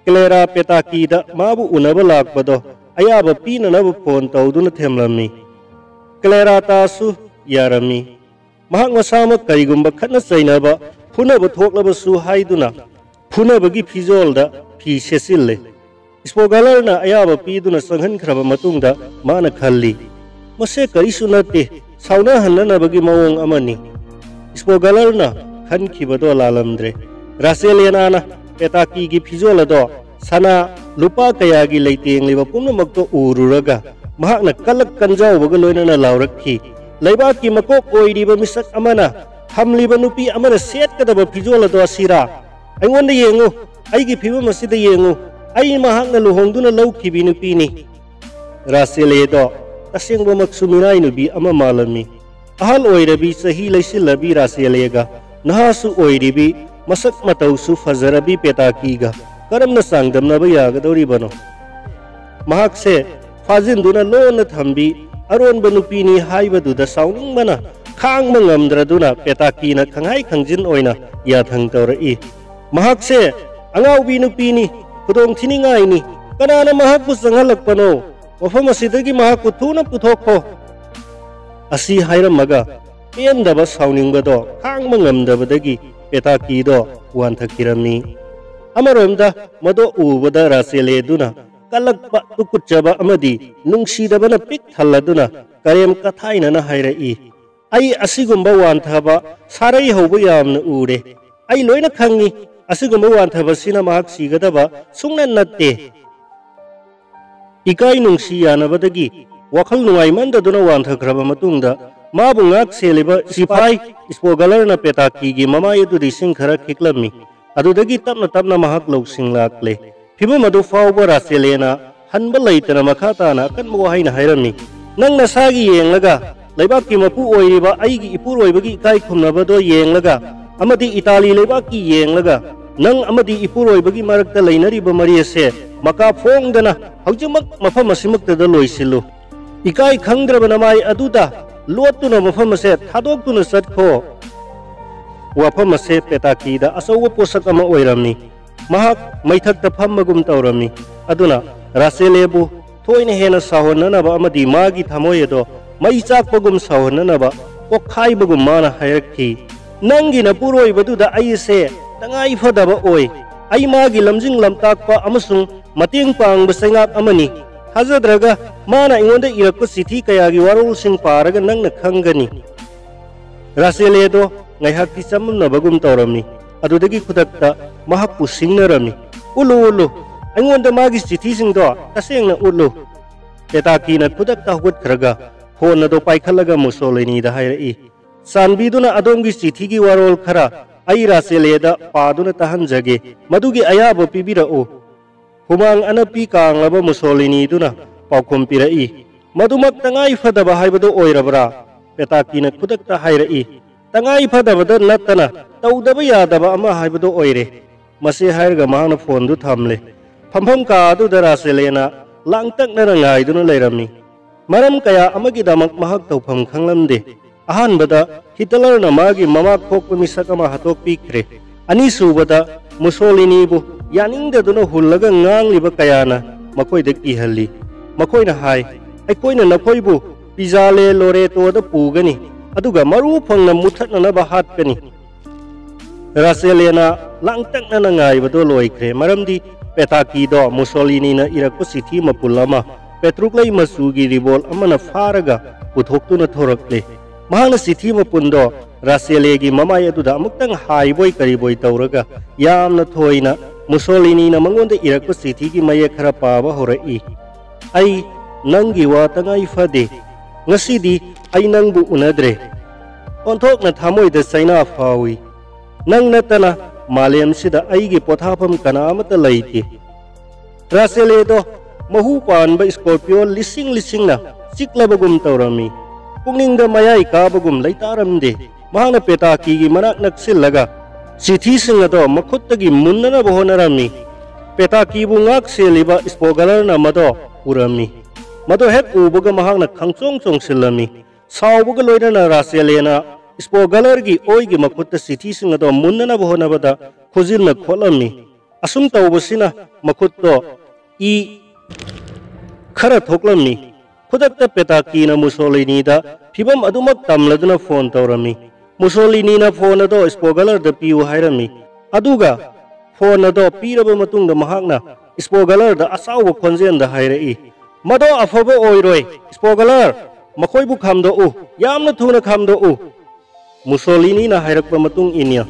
ꯀ꯭ꯂꯦꯔꯥ ꯄꯦꯇꯥꯀꯤꯗ ꯃꯥꯕꯨ ꯎꯅꯕ ꯂꯥꯛꯄꯗꯣ ꯑꯌꯥꯕ ꯄꯤꯅꯅꯕ ꯐꯣꯟ ꯇꯧꯗꯨꯅ ꯊꯦꯝꯂꯝꯃꯤ꯫ ꯀ꯭ꯂꯦꯔꯥ ꯇꯥꯁꯨ ꯌꯥꯔꯝꯃꯤ꯫ ꯃꯍꯥꯛ ꯃꯁꯥꯃꯛ ꯀꯔꯤꯒꯨꯝꯕ ꯈꯠꯅ ꯆꯩꯅꯕ, ꯐꯨꯅꯕ ꯊꯣꯛꯂꯕꯁꯨ ꯍꯥꯏꯗꯨꯅ ꯐꯨꯅꯕꯒꯤ ꯐꯤꯖꯣꯜꯗ ꯐꯤ ꯁꯦꯠꯆꯤꯜꯂꯦ꯫ ꯏꯁꯄꯣꯒꯂꯔꯅ ꯑꯌꯥꯕ ꯄꯤꯗꯨꯅ ꯆꯪꯍꯟꯈ꯭ꯔꯕ ꯃꯇꯨꯡꯗ ꯃꯥꯅ ꯈꯜꯂꯤ, "ꯃꯁꯦ ꯀꯔꯤꯁꯨ ꯅꯠꯇꯦ, ꯁꯥꯎꯅꯍꯟꯅꯅꯕꯒꯤ ꯃꯑꯣꯡ ꯑꯃꯅꯤ꯫" ꯏꯁꯄꯣꯒꯂꯔꯅ ꯈꯟꯈꯤꯕꯗꯣ ꯂꯥꯜꯂꯝꯗ꯭ꯔꯦ꯫ ꯔꯥꯁꯦꯂꯦꯅꯥꯅ ꯄꯦꯇꯥꯀꯤꯒꯤ ꯐꯤꯖꯣꯜ ꯑꯗꯣ ꯁꯅꯥ, ꯂꯨꯄꯥ ꯀꯌꯥꯒꯤ ꯂꯩꯇꯦꯡꯂꯤꯕ ꯄꯨꯝꯅꯃꯛꯇꯣ ꯎꯔꯨꯔꯒ ꯃꯍꯥꯛꯅ ꯀꯜꯂꯛ ꯀꯟꯖꯥꯎꯕꯒ ꯂꯣꯏꯅꯅ ꯂꯥꯎꯔꯛꯈꯤ, "ꯂꯩꯕꯥꯛꯀꯤ ꯃꯀꯣꯛ ꯑꯣꯏꯔꯤꯕ ꯃꯤꯁꯛ ꯑꯃꯅ ꯊꯝꯂꯤꯕ ꯅꯨꯄꯤ ꯑꯃꯅ ꯁꯦꯠꯀꯗꯕ ꯐꯤꯖꯣꯜ ꯑꯗꯣ ꯑꯁꯤꯔꯥ? ꯑꯩꯉꯣꯟꯗ ꯌꯦꯡꯉꯨ, ꯑꯩꯒꯤ ꯐꯤꯕꯝ ꯑꯁꯤꯗ ꯌꯦꯡꯉꯨ, ꯑꯩ ꯃꯍꯥꯛꯅ ꯂꯨꯍꯣꯡꯗꯨꯅ ꯂꯧꯈꯤꯕꯤ ꯅꯨꯄꯤꯅꯤ꯫" ꯔꯥꯁꯦꯂꯦꯗꯣ ꯇꯁꯦꯡꯕꯃꯛꯁꯨ ꯃꯤꯅꯥꯏ ꯅꯨꯄꯤ ꯑꯃ ꯃꯥꯜꯂꯝꯃꯤ꯫ ꯑꯍꯜ ꯑꯣꯏꯔꯕꯤ, ꯆꯍꯤ ꯂꯩꯁꯤꯜꯂꯕꯤ ꯔꯥꯁꯦꯂꯦꯒ ꯅꯍꯥꯁꯨ ꯑꯣꯏꯔꯤꯕꯤ, ꯃꯁꯛ ꯃꯇꯧꯁꯨ ꯐꯖꯔꯕꯤ ꯄꯦꯇꯥꯀꯤꯒ ꯀꯔꯝꯅ ꯆꯥꯡꯗꯝꯅꯕ ꯌꯥꯒꯗꯧꯔꯤꯕꯅꯣ? ꯃꯍꯥꯛꯁꯦ ꯐꯥꯖꯤꯟꯗꯨꯅ ꯂꯣꯟꯅ ꯊꯝꯕꯤ ꯑꯔꯣꯟꯕ ꯅꯨꯄꯤꯅꯤ ꯍꯥꯏꯕꯗꯨꯗ ꯁꯥꯎꯅꯤꯡꯕꯅ ꯈꯥꯡꯕ ꯉꯝꯗ꯭ꯔꯗꯨꯅ ꯄꯦꯇꯥꯀꯤꯅ ꯈꯪꯍꯥꯏ ꯈꯪꯖꯤꯟ ꯑꯣꯏꯅ ꯌꯥꯊꯪ ꯇꯧꯔꯛꯏ, "ꯃꯍꯥꯛꯁꯦ ꯑꯉꯥꯎꯕꯤ ꯅꯨꯄꯤꯅꯤ, ꯈꯨꯗꯣꯡ ꯊꯤꯅꯤꯡꯉꯥꯏꯅꯤ, ꯀꯅꯥꯅ ꯃꯍꯥꯛꯄꯨ ꯆꯪꯍꯜꯂꯛꯄꯅꯣ? ꯃꯐꯝ ꯑꯁꯤꯗꯒꯤ ꯃꯍꯥꯛꯄꯨ ꯊꯨꯅ ꯄꯨꯊꯣꯛꯈꯣ!" ꯑꯁꯤ ꯍꯥꯏꯔꯝꯃꯒ ꯄꯦꯟꯗꯕ ꯁꯥꯎꯅꯤꯡꯕꯗꯣ ꯈꯥꯡꯕ ꯉꯝꯗꯕꯗꯒꯤ ꯄꯦꯇꯥꯀꯤꯗꯣ ꯋꯥꯟꯊꯈꯤꯔꯝꯃꯤ꯫ ꯑꯃꯔꯣꯝꯗ ꯃꯗꯣ ꯎꯕꯗ ꯔꯥꯆꯦꯂꯦꯗꯨꯅ ꯀꯜꯂꯛꯄ, ꯇꯨꯀꯨꯠꯆꯕ ꯑꯃꯗꯤ ꯅꯨꯡꯁꯤꯗꯕꯅ ꯄꯤꯛ ꯊꯜꯂꯗꯨꯅ ꯀꯔꯦꯝ ꯀꯊꯥꯏꯅꯅ ꯍꯥꯏꯔꯛꯏ, "ꯑꯩ ꯑꯁꯤꯒꯨꯝꯕ ꯋꯥꯟꯊꯕ ꯁꯥꯔꯩ ꯍꯧꯕ ꯌꯥꯝꯅ ꯎꯔꯦ꯫ ꯑꯩ ꯂꯣꯏꯅ ꯈꯪꯏ꯫ ꯑꯁꯤꯒꯨꯝꯕ ꯋꯥꯟꯊꯕꯁꯤꯅ ꯃꯍꯥꯛ ꯁꯤꯒꯗꯕ ꯁꯨꯡꯅ ꯅꯠꯇꯦ꯫" ꯏꯀꯥꯏ ꯅꯨꯡꯁꯤ ꯌꯥꯅꯕꯗꯒꯤ ꯋꯥꯈꯜ ꯅꯨꯡꯉꯥꯏꯃꯟꯗꯗꯨꯅ ꯋꯥꯟꯊꯈ꯭ꯔꯕ ꯃꯇꯨꯡꯗ, ꯃꯥꯕꯨ ꯉꯥꯛ ꯁꯦꯜꯂꯤꯕ ꯁꯤꯐꯥꯏ ꯏꯁꯄꯣꯒꯂꯔꯅ ꯄꯦꯇꯥꯀꯤꯒꯤ ꯃꯃꯥꯏ ꯑꯗꯨꯗ ꯏꯁꯤꯡ ꯈꯔ ꯈꯤꯛꯂꯝꯃꯤ꯫ ꯑꯗꯨꯗꯒꯤ ꯇꯞꯅ ꯇꯞꯅ ꯃꯍꯥꯛ ꯂꯧꯁꯤꯡ ꯂꯥꯛꯂꯦ꯫ ꯐꯤꯚꯝ ꯑꯗꯨ ꯐꯥꯎꯕ ꯔꯥꯆꯦꯂꯦꯅ ꯍꯟꯕ ꯂꯩꯇꯅ ꯃꯈꯥ ꯇꯥꯅ ꯑꯀꯟꯕ ꯋꯥꯍꯩꯅ ꯍꯥꯏꯔꯝꯃꯤ, "ꯅꯪ ꯅꯁꯥꯒꯤ ꯌꯦꯡꯂꯒ, ꯂꯩꯕꯥꯛꯀꯤ ꯃꯄꯨ ꯑꯣꯏꯔꯤꯕ ꯑꯩꯒꯤ ꯏꯄꯨꯔꯣꯏꯕꯒꯤ ꯏꯀꯥꯏ ꯈꯨꯝꯅꯕꯗꯣ ꯌꯦꯡꯂꯒ ꯑꯃꯗꯤ ꯏꯇꯥꯂꯤ ꯂꯩꯕꯥꯛꯀꯤ ꯌꯦꯡꯂꯒ, ꯅꯪ ꯑꯃꯗꯤ ꯏꯄꯨꯔꯣꯏꯕꯒꯤ ꯃꯔꯛꯇ ꯂꯩꯅꯔꯤꯕ ꯃꯔꯤ ꯑꯁꯦ ꯃꯀꯥ ꯐꯣꯡꯗꯅ ꯍꯧꯖꯤꯛꯃꯛ ꯃꯐꯝ ꯑꯁꯤꯃꯛꯇꯗ ꯂꯣꯏꯁꯤꯜꯂꯨ꯫ ꯏꯀꯥꯏ ꯈꯪꯗ꯭ꯔꯕ ꯅꯃꯥꯏ ꯑꯗꯨꯗ ꯂꯣꯠꯇꯨꯅ ꯃꯐꯝ ꯑꯁꯦ ꯊꯥꯗꯣꯛꯇꯨꯅ ꯆꯠꯈꯣ꯫" ꯋꯥꯐꯝ ꯑꯁꯦ ꯄꯦꯇꯥꯀꯤꯗ ꯑꯆꯧꯕ ꯄꯣꯠꯁꯛ ꯑꯃ ꯑꯣꯏꯔꯝꯃꯤ꯫ ꯃꯍꯥꯛ ꯃꯩꯊꯛꯇ ꯐꯝꯕꯒꯨꯝ ꯇꯧꯔꯝꯃꯤ꯫ ꯑꯗꯨꯅ ꯔꯥꯁꯦꯂꯦꯕꯨ ꯊꯣꯏꯅ ꯍꯦꯟꯅ ꯁꯥꯎꯍꯟꯅꯅꯕ ꯑꯃꯗꯤ ꯃꯥꯒꯤ ꯊꯃꯣꯏ ꯑꯗꯣ ꯃꯩ ꯆꯥꯛꯄꯒꯨꯝ ꯁꯥꯎꯍꯟꯅꯅꯕ ꯄꯣꯛꯈꯥꯏꯕꯒꯨꯝ ꯃꯥꯅ ꯍꯥꯏꯔꯛꯈꯤ, "ꯅꯪꯒꯤ ꯅꯄꯨꯔꯣꯏꯕꯗꯨꯗ ꯑꯩꯁꯦ ꯇꯉꯥꯏ ꯐꯗꯕ ꯑꯣꯏ꯫ ꯑꯩ ꯃꯥꯒꯤ ꯂꯝꯖꯤꯡ ꯂꯝꯇꯥꯛꯄ ꯑꯃꯁꯨꯡ ꯃꯇꯦꯡ ꯄꯥꯡꯕ ꯆꯩꯉꯥꯛ ꯑꯃꯅꯤ꯫ ꯊꯥꯖꯗ꯭ꯔꯒ ꯃꯥꯅ ꯑꯩꯉꯣꯟꯗ ꯏꯔꯛꯄ ꯆꯤꯊꯤ ꯀꯌꯥꯒꯤ ꯋꯥꯔꯣꯜꯁꯤꯡ ꯄꯥꯔꯒ ꯅꯪꯅ ꯈꯪꯒꯅꯤ꯫" ꯔꯥꯁꯦꯂꯦꯗꯣ ꯉꯥꯏꯍꯥꯛꯇꯤ ꯆꯃꯝꯅꯕꯒꯨꯝ ꯇꯧꯔꯝꯃꯤ꯫ ꯑꯗꯨꯗꯒꯤ ꯈꯨꯗꯛꯇ ꯃꯍꯥꯛꯄꯨ ꯁꯤꯡꯅꯔꯝꯃꯤ꯫ "ꯎꯠꯂꯨ, ꯎꯠꯂꯨ꯫ ꯑꯩꯉꯣꯟꯗ ꯃꯥꯒꯤ ꯆꯤꯊꯤꯁꯤꯡꯗꯣ ꯇꯁꯦꯡꯅ ꯎꯠꯂꯨ꯫" ꯄꯦꯇꯥꯀꯤꯅ ꯈꯨꯗꯛꯇ ꯍꯧꯒꯠꯈ꯭ꯔꯒ ꯐꯣꯟ ꯑꯗꯨ ꯄꯥꯏꯈꯠꯂꯒ ꯃꯨꯁꯣꯂꯤꯅꯤꯗ ꯍꯥꯏꯔꯛꯏ, "ꯆꯥꯟꯕꯤꯗꯨꯅ ꯑꯗꯣꯝꯒꯤ ꯆꯤꯊꯤꯒꯤ ꯋꯥꯔꯣꯜ ꯈꯔ ꯑꯩ ꯔꯥꯁꯦꯂꯦꯗ ꯄꯥꯗꯨꯅ ꯇꯥꯍꯟꯖꯒꯦ꯫ ꯃꯗꯨꯒꯤ ꯑꯌꯥꯕ ꯄꯤꯕꯤꯔꯛꯎ꯫" ꯍꯨꯃꯥꯡ ꯑꯅꯞꯄꯤ ꯀꯥꯡꯂꯕ ꯃꯨꯁꯣꯂꯤꯅꯤꯗꯨꯅ ꯄꯥꯎꯈꯨꯝ ꯄꯤꯔꯛꯏ, "ꯃꯗꯨꯃꯛ ꯇꯉꯥꯏ ꯐꯗꯕ ꯍꯥꯏꯕꯗꯨ ꯑꯣꯏꯔꯕ꯭ꯔꯥ?" ꯄꯦꯇꯥꯀꯤꯅ ꯈꯨꯗꯛꯇ ꯍꯥꯏꯔꯛꯏ, "ꯇꯉꯥꯏ ꯐꯗꯕꯗ ꯅꯠꯇꯅ ꯇꯧꯗꯕ ꯌꯥꯗꯕ ꯑꯃ ꯍꯥꯏꯕꯗꯨ ꯑꯣꯏꯔꯦ꯫" ꯃꯁꯤ ꯍꯥꯏꯔꯒ ꯃꯍꯥꯛꯅ ꯐꯣꯟꯗꯨ ꯊꯝꯂꯦ꯫ ꯐꯝꯐꯝ ꯀꯥ ꯑꯗꯨꯗ ꯔꯥꯁꯦꯂꯦꯅ ꯂꯥꯡꯇꯛꯅꯅ ꯉꯥꯏꯗꯨꯅ ꯂꯩꯔꯝꯃꯤ꯫ ꯃꯔꯝ ꯀꯌꯥ ꯑꯃꯒꯤꯗꯃꯛ ꯃꯍꯥꯛ ꯇꯧꯐꯝ ꯈꯪꯂꯝꯗꯦ꯫ ꯑꯍꯥꯟꯕꯗ, ꯍꯤꯇꯂꯔꯅ ꯃꯥꯒꯤ ꯃꯃꯥ ꯊꯣꯛꯄ ꯃꯤꯁꯛ ꯑꯃ ꯍꯥꯠꯇꯣꯛꯄꯤꯈ꯭ꯔꯦ꯫ ꯑꯅꯤꯁꯨꯕꯗ, ꯃꯨꯁꯣꯂꯤꯅꯤꯕꯨ ꯌꯥꯅꯤꯡꯗꯗꯨꯅ ꯍꯨꯜꯂꯒ ꯉꯥꯡꯂꯤꯕ ꯀꯌꯥꯅ ꯃꯈꯣꯏꯗ ꯀꯤꯍꯜꯂꯤ꯫ ꯃꯈꯣꯏꯅ ꯍꯥꯏ, "ꯑꯩꯈꯣꯏꯅ ꯅꯈꯣꯏꯕꯨ ꯄꯤꯖꯥꯂꯦ ꯂꯣꯔꯦꯇꯣꯗ ꯄꯨꯒꯅꯤ, ꯑꯗꯨꯒ ꯃꯔꯨ ꯐꯪꯅ ꯃꯨꯊꯠꯅꯅꯕ ꯍꯥꯠꯀꯅꯤ꯫" ꯔꯥꯁꯦꯂꯦꯅ ꯂꯥꯡꯇꯛꯅꯅ ꯉꯥꯏꯕꯗꯣ ꯂꯣꯏꯈ꯭ꯔꯦ, ꯃꯔꯝꯗꯤ ꯄꯦꯇꯥꯀꯤꯗꯣ ꯃꯨꯁꯣꯂꯤꯅꯤꯅ ꯏꯔꯛꯄ ꯆꯤꯊꯤ ꯃꯄꯨꯜ ꯑꯃ ꯄꯦꯇ꯭ꯔꯨꯛꯂꯩ ꯃꯆꯨꯒꯤ ꯔꯤꯕꯣꯜ ꯑꯃꯅ ꯐꯥꯔꯒ ꯄꯨꯊꯣꯛꯇꯨꯅ ꯊꯣꯔꯛꯂꯦ꯫ ꯃꯍꯥꯛꯅ ꯆꯤꯊꯤ ꯃꯄꯨꯟꯗꯣ ꯔꯥꯁꯦꯂꯦꯒꯤ ꯃꯃꯥꯏ ꯑꯗꯨꯗ ꯑꯃꯨꯛꯇꯪ ꯍꯥꯏꯕꯣꯏ ꯀꯔꯤꯕꯣꯏ ꯇꯧꯔꯒ ꯌꯥꯝꯅ ꯊꯣꯏꯅ ꯃꯨꯁꯣꯂꯤꯅꯤꯅ ꯃꯉꯣꯟꯗ ꯏꯔꯛꯄ ꯆꯤꯊꯤꯒꯤ ꯃꯌꯦꯛ ꯈꯔ ꯄꯥꯕ ꯍꯧꯔꯛꯏ꯫ "ꯑꯩ ꯅꯪꯒꯤ ꯋꯥ ꯇꯉꯥꯏ ꯐꯗꯦ꯫ ꯉꯁꯤꯗꯤ ꯑꯩ ꯅꯪꯕꯨ ꯎꯅꯗ꯭ꯔꯦ꯫ ꯑꯣꯟꯊꯣꯛꯅ ꯊꯃꯣꯏꯗ ꯆꯩꯅꯥ ꯐꯥꯎꯏ꯫ ꯅꯪ ꯅꯠꯇꯅ ꯃꯥꯂꯦꯝꯁꯤꯗ ꯑꯩꯒꯤ ꯄꯣꯊꯥꯐꯝ ꯀꯅꯥ ꯑꯃꯠꯇ ꯂꯩꯇꯦ꯫" ꯔꯥꯁꯦꯂꯦꯗꯣ ꯃꯍꯨ ꯄꯥꯟꯕ ꯁ꯭ꯀꯣꯔꯄꯤꯌꯣ ꯂꯤꯁꯤꯡ ꯂꯤꯁꯤꯡꯅ ꯆꯤꯛꯂꯕꯒꯨꯝ ꯇꯧꯔꯝꯃꯤ꯫ ꯄꯨꯛꯅꯤꯡꯗ ꯃꯌꯥꯏ ꯀꯥꯕꯒꯨꯝ ꯂꯩꯇꯥꯔꯝꯗꯦ꯫ ꯃꯍꯥꯛꯅ ꯄꯦꯇꯥꯀꯤꯒꯤ ꯃꯅꯥꯛ ꯅꯛꯁꯤꯜꯂꯒ ꯆꯤꯊꯤꯁꯤꯡ ꯑꯗꯣ ꯃꯈꯨꯠꯇꯒꯤ ꯃꯨꯟꯅꯅꯕ ꯍꯣꯠꯅꯔꯝꯃꯤ꯫ ꯄꯦꯇꯥꯀꯤꯕꯨ ꯉꯥꯛ ꯁꯦꯜꯂꯤꯕ ꯁ꯭ꯄꯣꯒꯂꯔꯅ ꯃꯗꯣ ꯎꯔꯝꯃꯤ꯫ ꯃꯗꯣ ꯍꯦꯛ ꯎꯕꯒ ꯃꯍꯥꯛꯅ ꯈꯪꯆꯣꯡ ꯆꯣꯡꯁꯤꯜꯂꯝꯃꯤ꯫ ꯁꯥꯎꯕꯒ ꯂꯣꯏꯅꯅ ꯔꯥꯁꯦꯂꯦꯅ ꯏꯁꯄꯣꯒꯂꯔꯒꯤ ꯑꯣꯏꯒꯤ ꯃꯈꯨꯠꯇ ꯆꯤꯊꯤꯁꯤꯡ ꯑꯗꯣ ꯃꯨꯟꯅꯅꯕ ꯍꯣꯠꯅꯕꯗ ꯈꯨꯖꯤꯟꯅ ꯈꯣꯠꯂꯝꯃꯤ꯫ ꯑꯁꯨꯝ ꯇꯧꯕꯁꯤꯅ ꯃꯈꯨꯠꯇꯣ ꯏ ꯈꯔ ꯊꯣꯛꯂꯝꯃꯤ꯫ ꯈꯨꯗꯛꯇ ꯄꯦꯇꯥꯀꯤꯅ ꯃꯨꯁꯣꯂꯤꯅꯤꯗ ꯐꯤꯚꯝ ꯑꯗꯨꯃꯛ ꯇꯝꯂꯗꯨꯅ ꯐꯣꯟ ꯇꯧꯔꯝꯃꯤ꯫ ꯃꯨꯁꯣꯂꯤꯅꯤꯅ ꯐꯣꯟ ꯑꯗꯣ ꯏꯁꯄꯣꯒꯂꯔꯗ ꯄꯤꯌꯨ ꯍꯥꯏꯔꯝꯃꯤ꯫ ꯑꯗꯨꯒ ꯐꯣꯟ ꯑꯗꯣ ꯄꯤꯔꯕ ꯃꯇꯨꯡꯗ ꯃꯍꯥꯛꯅ ꯏꯁꯄꯣꯒꯂꯔꯗ ꯑꯆꯥꯎꯕ ꯈꯣꯟꯖꯦꯜꯗ ꯍꯥꯏꯔꯛꯏ, "ꯃꯗꯣ ꯑꯐꯕ ꯑꯣꯏꯔꯣꯏ, ꯏꯁꯄꯣꯒꯂꯔ! ꯃꯈꯣꯏꯕꯨ ꯈꯥꯝꯗꯣꯛꯎ, ꯌꯥꯝꯅ ꯊꯨꯅ ꯈꯥꯝꯗꯣꯛꯎ!" ꯃꯨꯁꯣꯂꯤꯅꯤꯅ ꯍꯥꯏꯔꯛꯄ ꯃꯇꯨꯡ ꯏꯟꯅ,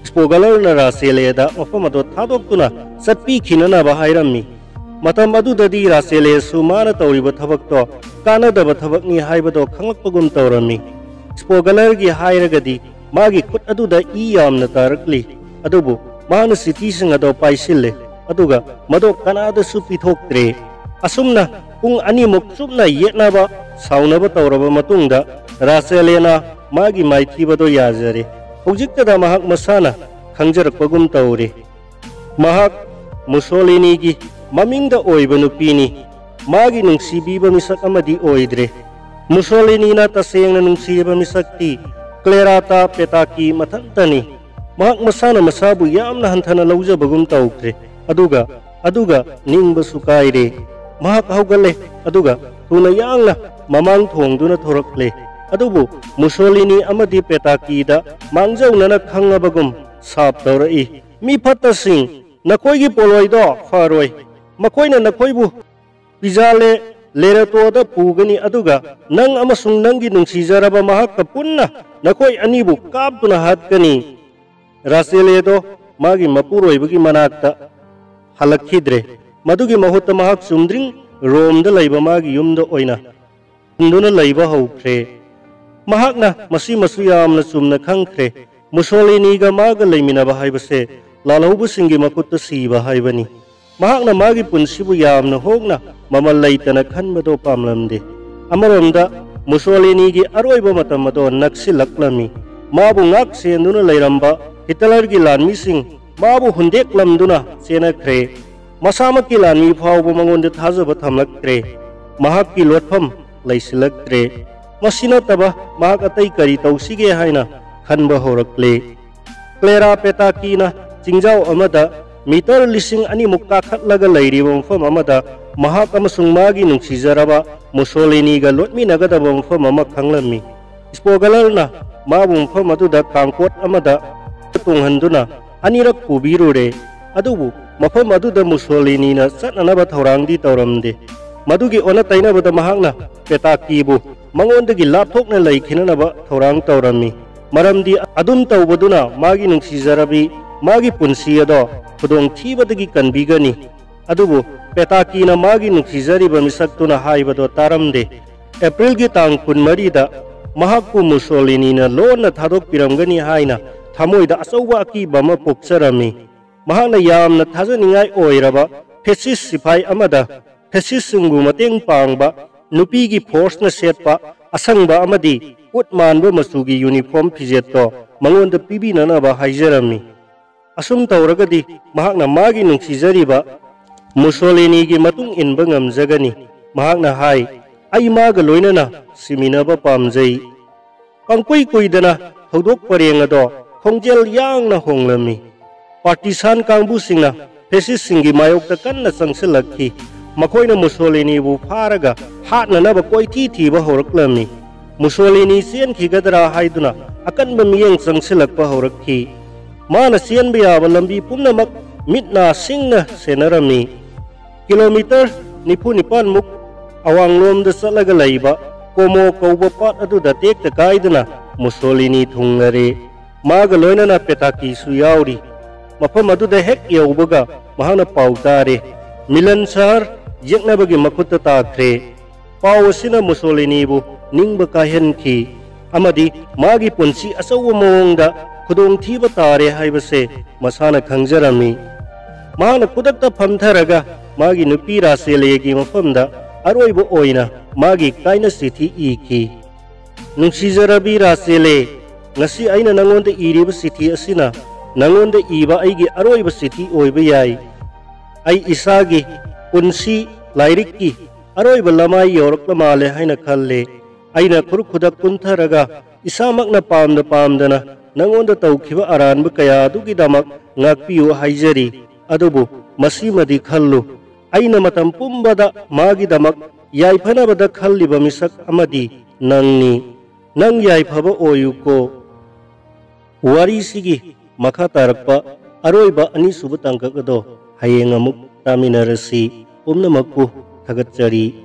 ꯏꯁꯄꯣꯒꯂꯔꯅ ꯔꯥꯆꯦꯂꯦꯗ ꯃꯐꯝ ꯑꯗꯨ ꯊꯥꯗꯣꯛꯇꯨꯅ ꯆꯠꯄꯤꯈꯤꯅꯅꯕ ꯍꯥꯏꯔꯝꯃꯤ꯫ ꯃꯇꯝ ꯑꯗꯨꯗꯗꯤ ꯔꯥꯆꯦꯂꯦꯁꯨ ꯃꯥꯅ ꯇꯧꯔꯤꯕ ꯊꯕꯛꯇꯣ ꯀꯥꯟꯅꯗꯕ ꯊꯕꯛꯅꯤ ꯍꯥꯏꯕꯗꯣ ꯈꯪꯂꯛꯄꯒꯨꯝ ꯇꯧꯔꯝꯃꯤ꯫ ꯏꯁꯄꯣꯒꯂꯔꯒꯤ ꯍꯥꯏꯔꯒꯗꯤ ꯃꯥꯒꯤ ꯈꯨꯠ ꯑꯗꯨꯗ ꯏ ꯌꯥꯝꯅ ꯇꯥꯔꯛꯂꯤ, ꯑꯗꯨꯕꯨ ꯃꯥꯅ ꯆꯤꯊꯤꯁꯤꯡ ꯑꯗꯣ ꯄꯥꯏꯁꯤꯜꯂꯦ, ꯑꯗꯨꯒ ꯃꯗꯣ ꯀꯅꯥꯗꯁꯨ ꯄꯤꯊꯣꯛꯇ꯭ꯔꯦ꯫ ꯑꯁꯨꯝꯅ ꯄꯨꯡ ꯑꯅꯤꯃꯨꯛ ꯆꯨꯞꯅ ꯌꯦꯠꯅꯕ ꯁꯥꯎꯅꯕ ꯇꯧꯔꯕ ꯃꯇꯨꯡꯗ ꯔꯥꯆꯦꯂꯦꯅ ꯃꯥꯒꯤ ꯃꯥꯏꯊꯤꯕꯗꯣ ꯌꯥꯖꯔꯦ꯫ ꯍꯧꯖꯤꯛꯇꯗ ꯃꯍꯥꯛ ꯃꯁꯥꯅ ꯈꯪꯖꯔꯛꯄꯒꯨꯝ ꯇꯧꯔꯦ꯫ ꯃꯍꯥꯛ ꯃꯨꯁꯣꯂꯤꯅꯤꯒꯤ ꯃꯃꯤꯡꯗ ꯑꯣꯏꯕ ꯅꯨꯄꯤꯅꯤ꯫ ꯃꯥꯒꯤ ꯅꯨꯡꯁꯤꯕꯤꯕ ꯃꯤꯁꯛ ꯑꯃꯗꯤ ꯑꯣꯏꯗ꯭ꯔꯦ꯫ ꯃꯨꯁꯣꯂꯤꯅꯤꯅ ꯇꯁꯦꯡꯅ ꯅꯨꯡꯁꯤꯔꯤꯕ ꯃꯤꯁꯛꯇꯤ ꯀ꯭ꯂꯦꯔꯥꯇꯥ ꯄꯦꯇꯥꯀꯤ ꯃꯊꯟꯇꯅꯤ꯫ ꯃꯍꯥꯛ ꯃꯁꯥꯅ ꯃꯁꯥꯕꯨ ꯌꯥꯝꯅ ꯍꯟꯊꯅ ꯂꯧꯖꯕꯒꯨꯝ ꯇꯧꯈ꯭ꯔꯦ, ꯑꯗꯨꯒ, ꯑꯗꯨꯒ ꯅꯤꯡꯕꯁꯨ ꯀꯥꯏꯔꯦ꯫ ꯃꯍꯥꯛ ꯍꯧꯒꯠꯂꯦ, ꯑꯗꯨꯒ ꯊꯨꯅ ꯌꯥꯡꯅ ꯃꯃꯥꯡ ꯊꯣꯡꯗꯨꯅ ꯊꯣꯔꯛꯂꯦ꯫ ꯑꯗꯨꯕꯨ ꯃꯨꯁꯣꯂꯤꯅꯤ ꯑꯃꯗꯤ ꯄꯦꯇꯥꯀꯤꯗ ꯃꯥꯡꯖꯧꯅꯅ ꯈꯪꯉꯕꯒꯨꯝ ꯁꯥꯞ ꯇꯧꯔꯛꯏ, "ꯃꯤ ꯐꯠꯇꯁꯤꯡ, ꯅꯈꯣꯏꯒꯤ ꯄꯣꯂꯣꯏꯗꯣ ꯐꯔꯣꯏ꯫ ꯃꯈꯣꯏꯅ ꯅꯈꯣꯏꯕꯨ ꯄꯤꯖꯥꯂꯦ ꯂꯦꯔꯦꯇꯣꯗ ꯄꯨꯒꯅꯤ, ꯑꯗꯨꯒ ꯅꯪ ꯑꯃꯁꯨꯡ ꯅꯪꯒꯤ ꯅꯨꯡꯁꯤꯖꯔꯕ ꯃꯍꯥꯛꯀ ꯄꯨꯟꯅ ꯅꯈꯣꯏ ꯑꯅꯤꯕꯨ ꯀꯥꯞꯇꯨꯅ ꯍꯥꯠꯀꯅꯤ꯫" ꯔꯥꯆꯦꯂꯦꯗꯣ ꯃꯥꯒꯤ ꯃꯄꯨꯔꯣꯏꯕꯒꯤ ꯃꯅꯥꯛꯇ ꯍꯜꯂꯛꯈꯤꯗ꯭ꯔꯦ꯫ ꯃꯗꯨꯒꯤ ꯃꯍꯨꯠꯇ ꯃꯍꯥꯛ ꯆꯨꯝꯗ꯭ꯔꯤꯡ ꯔꯣꯝꯗ ꯂꯩꯕ ꯃꯥꯒꯤ ꯌꯨꯝꯗ ꯑꯣꯏꯅ ꯍꯤꯡꯗꯨꯅ ꯂꯩꯕ ꯍꯧꯈ꯭ꯔꯦ꯫ ꯃꯍꯥꯛꯅ ꯃꯁꯤꯃꯁꯨ ꯌꯥꯝꯅ ꯆꯨꯝꯅ ꯈꯪꯈ꯭ꯔꯦ꯫ ꯃꯨꯁꯣꯂꯤꯅꯤꯒ ꯃꯥꯒ ꯂꯩꯃꯤꯟꯅꯕ ꯍꯥꯏꯕꯁꯦ ꯂꯥꯜꯍꯧꯕꯁꯤꯡꯒꯤ ꯃꯈꯨꯠꯇ ꯁꯤꯕ ꯍꯥꯏꯕꯅꯤ꯫ ꯃꯍꯥꯛꯅ ꯃꯥꯒꯤ ꯄꯨꯟꯁꯤꯕꯨ ꯌꯥꯝꯅ ꯍꯣꯡꯅ ꯃꯃꯜ ꯂꯩꯇꯅ ꯈꯟꯕꯗꯣ ꯄꯥꯝꯂꯝꯗꯦ꯫ ꯑꯃꯔꯣꯝꯗ ꯃꯨꯁꯣꯂꯤꯅꯤꯒꯤ ꯑꯔꯣꯏꯕ ꯃꯇꯝ ꯑꯗꯣ ꯅꯛꯁꯤꯜꯂꯛꯂꯝꯃꯤ꯫ ꯃꯥꯕꯨ ꯉꯥꯛ ꯁꯦꯟꯗꯨꯅ ꯂꯩꯔꯝꯕ ꯍꯤꯇꯂꯔꯒꯤ ꯂꯥꯟꯃꯤꯁꯤꯡ ꯃꯥꯕꯨ ꯍꯨꯟꯗꯦꯛꯂꯝꯗꯨꯅ ꯆꯦꯟꯅꯈ꯭ꯔꯦ꯫ ꯃꯁꯥꯃꯛꯀꯤ ꯂꯥꯟꯃꯤ ꯐꯥꯎꯕ ꯃꯉꯣꯟꯗ ꯊꯥꯖꯕ ꯊꯝꯂꯛꯇ꯭ꯔꯦ꯫ ꯃꯍꯥꯛꯀꯤ ꯂꯣꯠꯐꯝ ꯂꯩꯁꯤꯜꯂꯛꯇ꯭ꯔꯦ꯫ ꯃꯁꯤ ꯅꯠꯇꯕ ꯃꯍꯥꯛ ꯑꯇꯩ ꯀꯔꯤ ꯇꯧꯁꯤꯒꯦ ꯍꯥꯏꯅ ꯈꯟꯕ ꯍꯧꯔꯛꯂꯦ꯫ ꯀ꯭ꯂꯦꯔꯥ ꯄꯦꯇꯥꯀꯤꯅ ꯆꯤꯡꯖꯥꯎ ꯑꯃꯗ ꯃꯤꯇꯔ ꯂꯤꯁꯤꯡ ꯑꯅꯤꯃꯨꯛ ꯀꯥꯈꯠꯂꯒ ꯂꯩꯔꯤꯕ ꯃꯐꯝ ꯑꯃꯗ ꯃꯍꯥꯛ ꯑꯃꯁꯨꯡ ꯃꯥꯒꯤ ꯅꯨꯡꯁꯤꯖꯔꯕ ꯃꯨꯁꯣꯂꯤꯅꯤꯒ ꯂꯣꯠꯃꯤꯟꯅꯒꯗꯕ ꯃꯐꯝ ꯑꯃ ꯈꯪꯂꯝꯃꯤ꯫ ꯁ꯭ꯄꯣꯒꯂꯔꯅ ꯃꯥꯕꯨ ꯃꯐꯝ ꯑꯗꯨꯗ ꯇꯥꯡꯀꯣꯠ ꯑꯃꯗ ꯇꯣꯡꯍꯟꯗꯨꯅ ꯑꯅꯤꯔꯛ ꯄꯨꯕꯤꯔꯨꯔꯦ꯫ ꯑꯗꯨꯕꯨ ꯃꯐꯝ ꯑꯗꯨꯗ ꯃꯨꯁꯣꯂꯤꯅꯤꯅ ꯆꯠꯅꯅꯕ ꯊꯧꯔꯥꯡꯗꯤ ꯇꯧꯔꯝꯗꯦ꯫ ꯃꯗꯨꯒꯤ ꯑꯣꯟꯅ ꯇꯩꯅꯕꯗ ꯃꯍꯥꯛꯅ ꯄꯦꯇꯥꯀꯤꯕꯨ ꯃꯉꯣꯟꯗꯒꯤ ꯂꯥꯞꯊꯣꯛꯅ ꯂꯩꯈꯤꯅꯅꯕ ꯊꯧꯔꯥꯡ ꯇꯧꯔꯝꯃꯤ꯫ ꯃꯔꯝꯗꯤ ꯑꯗꯨꯝ ꯇꯧꯕꯗꯨꯅ ꯃꯥꯒꯤ ꯅꯨꯡꯁꯤꯖꯔꯕꯤ ꯃꯥꯒꯤ ꯄꯨꯟꯁꯤ ꯑꯗꯣ ꯈꯨꯗꯣꯡꯊꯤꯕꯗꯒꯤ ꯀꯟꯕꯤꯒꯅꯤ꯫ ꯑꯗꯨꯕꯨ ꯄꯦꯇꯥꯀꯤꯅ ꯃꯥꯒꯤ ꯅꯨꯡꯁꯤꯖꯔꯤꯕ ꯃꯤꯁꯛꯇꯨꯅ ꯍꯥꯏꯕꯗꯣ ꯇꯥꯔꯝꯗꯦ꯫ ꯑꯦꯄ꯭ꯔꯤꯜꯒꯤ ꯇꯥꯡ ꯀꯨꯟꯃꯔꯤꯗ ꯃꯍꯥꯛꯄꯨ ꯃꯨꯁꯣꯂꯤꯅꯤꯅ ꯂꯣꯟꯅ ꯊꯥꯗꯣꯛꯄꯤꯔꯝꯒꯅꯤ ꯍꯥꯏꯅ ꯊꯃꯣꯏꯗ ꯑꯆꯧꯕ ꯑꯀꯤꯕ ꯑꯃ ꯄꯣꯛꯆꯔꯝꯃꯤ꯫ ꯃꯍꯥꯛꯅ ꯌꯥꯝꯅ ꯊꯥꯖꯅꯤꯡꯉꯥꯏ ꯑꯣꯏꯔꯕ ꯐꯦꯁꯤꯁ ꯁꯤꯐꯥꯏ ꯑꯃꯗ ꯐꯦꯁꯤꯁꯁꯤꯡꯕꯨ ꯃꯇꯦꯡ ꯄꯥꯡꯕ ꯅꯨꯄꯤꯒꯤ ꯐꯣꯔꯁꯅ ꯁꯦꯠꯄ ꯑꯁꯪꯕ ꯑꯃꯗꯤ ꯎꯠ ꯃꯥꯟꯕ ꯃꯆꯨꯒꯤ ꯌꯨꯅꯤꯐꯣꯔꯝ ꯐꯤꯖꯦꯠꯇꯣ ꯃꯉꯣꯟꯗ ꯄꯤꯕꯤꯅꯅꯕ ꯍꯥꯏꯖꯔꯝꯃꯤ꯫ ꯑꯁꯨꯝ ꯇꯧꯔꯒꯗꯤ ꯃꯍꯥꯛꯅ ꯃꯥꯒꯤ ꯅꯨꯡꯁꯤꯖꯔꯤꯕ ꯃꯨꯁꯣꯂꯤꯅꯤꯒꯤ ꯃꯇꯨꯡ ꯏꯟꯕ ꯉꯝꯖꯒꯅꯤ꯫ ꯃꯍꯥꯛꯅ ꯍꯥꯏ, "ꯑꯩ ꯃꯥꯒ ꯂꯣꯏꯅꯅ ꯁꯤꯃꯤꯟꯅꯕ ꯄꯥꯝꯖꯩ"꯫ ꯄꯪꯀꯨꯏ ꯀꯨꯏꯗꯅ ꯊꯧꯗꯣꯛ ꯄꯔꯦꯡ ꯑꯗꯣ ꯈꯣꯡꯖꯦꯜ ꯌꯥꯡꯅ ꯍꯣꯡꯂꯝꯃꯤ꯫ ꯄꯥꯔꯇꯤꯁꯥꯟ ꯀꯥꯡꯕꯨꯁꯤꯡꯅ ꯐꯦꯁꯤꯁꯁꯤꯡꯒꯤ ꯃꯥꯌꯣꯛꯇ ꯀꯟꯅ ꯆꯪꯁꯤꯜꯂꯛꯈꯤ꯫ ꯃꯈꯣꯏꯅ ꯃꯨꯁꯣꯂꯤꯅꯤꯕꯨ ꯐꯥꯔꯒ ꯍꯥꯠꯅꯅꯕ ꯀꯣꯏꯊꯤ ꯊꯤꯕ ꯍꯧꯔꯛꯂꯝꯃꯤ꯫ ꯃꯨꯁꯣꯂꯤꯅꯤ ꯆꯦꯟꯈꯤꯒꯗ꯭ꯔꯥ ꯍꯥꯏꯗꯨꯅ ꯑꯀꯟꯕ ꯃꯤꯠꯌꯦꯡ ꯆꯪꯁꯤꯜꯂꯛꯄ ꯍꯧꯔꯛꯈꯤ꯫ ꯃꯥꯅ ꯆꯦꯟꯕ ꯌꯥꯕ ꯂꯝꯕꯤ ꯄꯨꯝꯅꯃꯛ ꯃꯤꯠ ꯅꯥ ꯁꯤꯡꯅ ꯁꯦꯟꯅꯔꯝꯃꯤ꯫ ꯀꯤꯂꯣꯃꯤꯇꯔ ꯅꯤꯐꯨ ꯅꯤꯄꯥꯟꯃꯨꯛ ꯑꯋꯥꯡꯂꯣꯝꯗ ꯆꯠꯂꯒ ꯂꯩꯕ ꯀꯣꯃꯣ ꯀꯧꯕ ꯄꯥꯠ ꯑꯗꯨꯗ ꯇꯦꯛꯇ ꯀꯥꯏꯗꯅ ꯃꯨꯁꯣꯂꯤꯅꯤ ꯊꯨꯡꯂꯔꯦ꯫ ꯃꯥꯒ ꯂꯣꯏꯅꯅ ꯄꯦꯇꯥꯀꯤꯁꯨ ꯌꯥꯎꯔꯤ꯫ ꯃꯐꯝ ꯑꯗꯨꯗ ꯍꯦꯛ ꯌꯧꯕꯒ ꯃꯍꯥꯛꯅ ꯄꯥꯎ ꯇꯥꯔꯦ, "ꯃꯤꯂꯟ ꯁꯍꯔ ꯌꯦꯛꯅꯕꯒꯤ ꯃꯈꯨꯠꯇ ꯇꯥꯈ꯭ꯔꯦ"꯫ ꯄꯥꯎ ꯑꯁꯤꯅ ꯃꯨꯁꯣꯂꯤꯅꯤꯕꯨ ꯅꯤꯡꯕ ꯀꯥꯏꯍꯟꯈꯤ ꯑꯃꯗꯤ ꯃꯥꯒꯤ ꯄꯨꯟꯁꯤ ꯑꯆꯧꯕ ꯃꯑꯣꯡꯗ ꯈꯨꯗꯣꯡꯊꯤꯕ ꯇꯥꯔꯦ ꯍꯥꯏꯕꯁꯦ ꯃꯁꯥꯅ ꯈꯪꯖꯔꯝꯃꯤ꯫ ꯃꯍꯥꯛꯅ ꯈꯨꯗꯛꯇ ꯐꯝꯊꯔꯒ ꯃꯥꯒꯤ ꯅꯨꯄꯤ ꯔꯥꯆꯦꯂꯦꯒꯤ ꯃꯐꯝꯗ ꯑꯔꯣꯏꯕ ꯑꯣꯏꯅ ꯃꯥꯒꯤ ꯀꯥꯏꯅ ꯆꯤꯊꯤ ꯏꯈꯤ꯫ "ꯅꯨꯡꯁꯤꯖꯔꯕꯤ ꯔꯥꯆꯦꯂꯦ, ꯉꯁꯤ ꯑꯩꯅ ꯅꯉꯣꯟꯗ ꯏꯔꯤꯕ ꯆꯤꯊꯤ ꯑꯁꯤꯅ ꯅꯉꯣꯟꯗ ꯏꯕ ꯑꯩꯒꯤ ꯑꯔꯣꯏꯕ ꯆꯤꯊꯤ ꯑꯣꯏꯕ ꯌꯥꯏ꯫ ꯑꯩ ꯏꯁꯥꯒꯤ ꯄꯨꯟꯁꯤ ꯂꯥꯏꯔꯤꯛꯀꯤ ꯑꯔꯣꯏꯕ ꯂꯃꯥꯏ ꯌꯧꯔꯛꯂ ꯃꯥꯜꯂꯦ ꯍꯥꯏꯅ ꯈꯜꯂꯦ꯫ ꯑꯩꯅ ꯈꯨꯔꯨ ꯈꯨꯗꯛ ꯀꯨꯟꯊꯔꯒ ꯏꯁꯥꯃꯛꯅ ꯄꯥꯝꯅ ꯄꯥꯝꯗꯅ ꯅꯪꯉꯣꯟꯗ ꯇꯧꯈꯤꯕ ꯑꯔꯥꯟꯕ ꯀꯌꯥ ꯑꯗꯨꯒꯤꯗꯃꯛ ꯉꯥꯛꯄꯤꯌꯨ ꯍꯥꯏꯖꯔꯤ꯫ ꯑꯗꯨꯕꯨ ꯃꯁꯤꯃꯗꯤ ꯈꯜꯂꯨ, ꯑꯩꯅ ꯃꯇꯝ ꯄꯨꯝꯕꯗ ꯃꯥꯒꯤꯗꯃꯛ ꯌꯥꯏꯐꯅꯕꯗ ꯈꯜꯂꯤꯕ ꯃꯤꯁꯛ ꯑꯃꯗꯤ ꯅꯪꯅꯤ꯫ ꯅꯪ ꯌꯥꯏꯐꯕ ꯑꯣꯏꯌꯨꯀꯣ꯫ ꯋꯥꯔꯤꯁꯤꯒꯤ ꯃꯈꯥ ꯇꯥꯔꯛꯄ ꯑꯔꯣꯏꯕ ꯑꯅꯤꯁꯨꯕ ꯇꯥꯡꯀꯛ ꯑꯗꯣ ꯍꯌꯦꯡ ꯑꯃꯨꯛ ꯇꯥꯃꯤꯟꯅꯔꯁꯤ꯫ ꯄꯨꯝꯅꯃꯛꯄꯨ ꯊꯥꯒꯠꯆꯔꯤ꯫